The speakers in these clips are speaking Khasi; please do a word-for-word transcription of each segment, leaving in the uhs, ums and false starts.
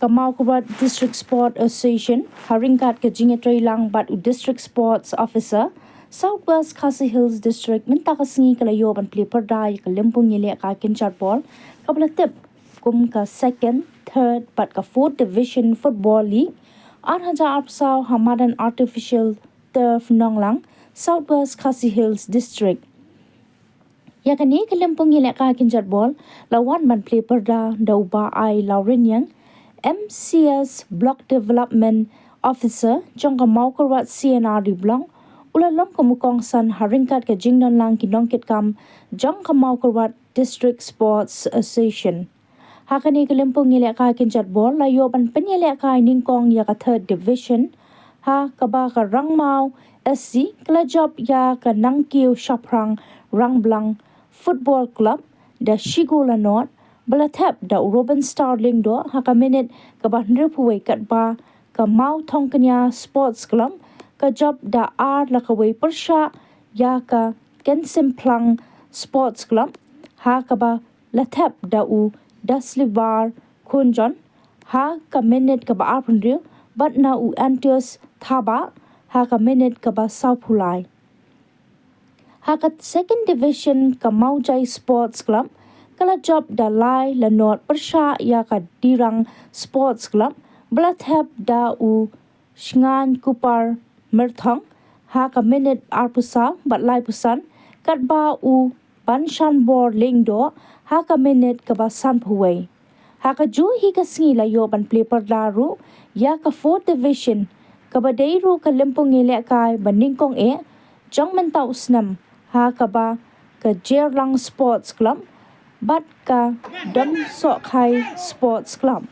Ka Mawkyrwat District Sport Association, ha ryngkat ka jingïatreilang bad u District Sports Officer, South West Khasi Hills District, mynta ka sngi ka la ïoh ban plie pyrda ïa ka lympung ïalehkai kynjat bol kaba la tip kum ka Second, Third bad ka Fourth Division Football League ar hajar arphew saw ha madan Artificial Turf Nonglang, South West Khasi Hills District. Ïa kane ka lympung ïalehkai kynjat bol la wan ban plie pyrda da u Bah I. Lawriniang, M C S Block Development Officer jong ka Mawkyrwat C and R D Block, u la long kum u kongsan ha ryngkat ka jingdonlang ki nongkitkam jong ka Mawkyrwat District Sports Association. Ha kane ka lympung ïalehkai kynjat bol la ïoh ban pynïalehkai nyngkong ïa ka Third Division, ha kaba ka Rangmaw S C ka la jop ïa ka Nangkiew Shaphrang Rangblang Football Club da shi gol la nod, ba la thep da u Robin Star Lyngdoh ha ka minit kaba hynriewphew wei, katba ka Mawthongknia Sports Club ka jop da ar la kawei pyrshah ïa ka Kensimplang Sports Club, ha kaba la thep da u Daslibar Khunjon ha ka minit kaba arphew hynriew bad na u Antius Thabah ha ka minit kaba sawphew lai. Ha ka Second Division, ka Mawjai Sports Club ka la jop da lai la nod pyrshah ïa ka Dirang Sports Club, ba la thep da u Shngain Kupar Myrthong ha ka minit arphew saw bad laiphew san, katba u Banshanbor Lyngdoh ha ka minit kaba sanphew wei. Ha kajuh hi ka sngi la ïoh ban plie pyrda ruh ïa ka Fourth Division, kaba dei ruh ka lympung ïalehkai ba nyngkong eh jong mynta u snem, ha kaba ka Jerlang Sports Club bad ka Domsohkhai Sports Club.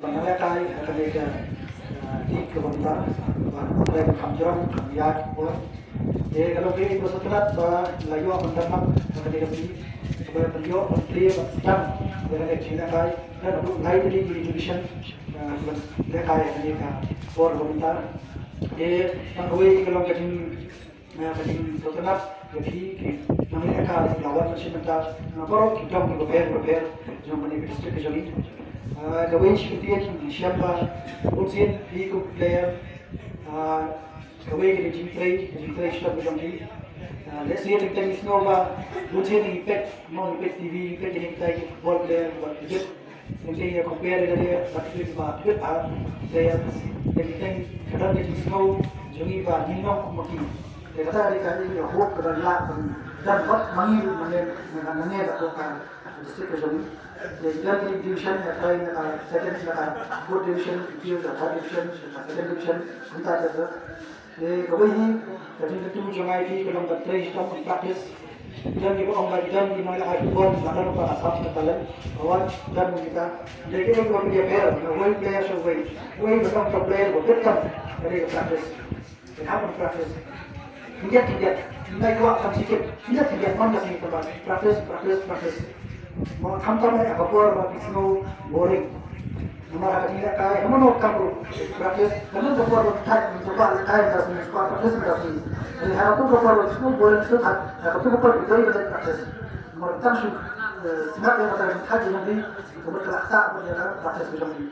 Ban lehkai ha kane ka, ah, league kaba mynta, ban pyntrei ban kham jrong, kham ïaid, bor. Te ka long kaei kaba sngewtynnat ba la ïoh ban dap ha kane ka sngi, kaba ban ïoh ban plie ban sdang ïa kane ka jinglehkai, na ka bynta lai tylli ki division, ah, ban lehkai ha kane ka por kaba mynta. Te tang kawei ka long ka jing Na ka jingsngewtynnat ïa phi ki nonglehkai kiba la wan sha mynta na baroh ki dong kiba pher bapher jong kane ka district ka jong ngi. Ah, kawei shi kyntien shem ba bun sien phi kum player, ah, kawei ka jingtrei, ka jingtrei shitom ka jong phi. Ah, lehse teng teng ngi sngew ba bun sien ngi peit, mo ngi peit T V, ngi peit kine kitai ki football player ba ki jit. Ngi ïa compare ïa lade bad ki ba ki ba player. Teng teng ka don ka jingsngew jong ngi ba ngin long kum ma ki. Te kata ka dei ka hope kaba ngi lah ban don bad ma ngi, ma ngi, ma ngi da ka district ka jong ngi. Te ki don ki division, ïa ka, ïa ka second, ïa ka fourth division, ïa ka third division, ïa ka second division, kumta te. Te kawei hi ka jingkyntu jong ngi ïa phi ka long ban trei shitom, ban practice. Ki don kiba ong ba ki don ki nonglehkai football ba don ba ka sap ka talent. Ba wan don kita. Te ki don kiba ong ba ki don, na wei player sha wei. Wei ba don ka player ba bit kam. Ka dei ka practice. Te hap ban practice. Khyndiat khyndiat. Nai kwah kam sikit. Khyndiat khyndiat man ka sngewbha. Practice, practice, practice. Mo khamtam ïa ka por ba ki sngew boring. Namar ha ka jingïalehkai, ha mano kam ruh practice, ha mano ka por ruh thait, mynta ba lehkai mynta sngi, ba practice mynta sngi. Hynrei ha katu ka por ruh shu bor shu thait, ha katu ka por ruh dei ba practice. Namar tang shu, eh, sngap ïa kata ka jingthait ka jong phi, ka mut ka la ktah bad ïa ka practice ka jong phi.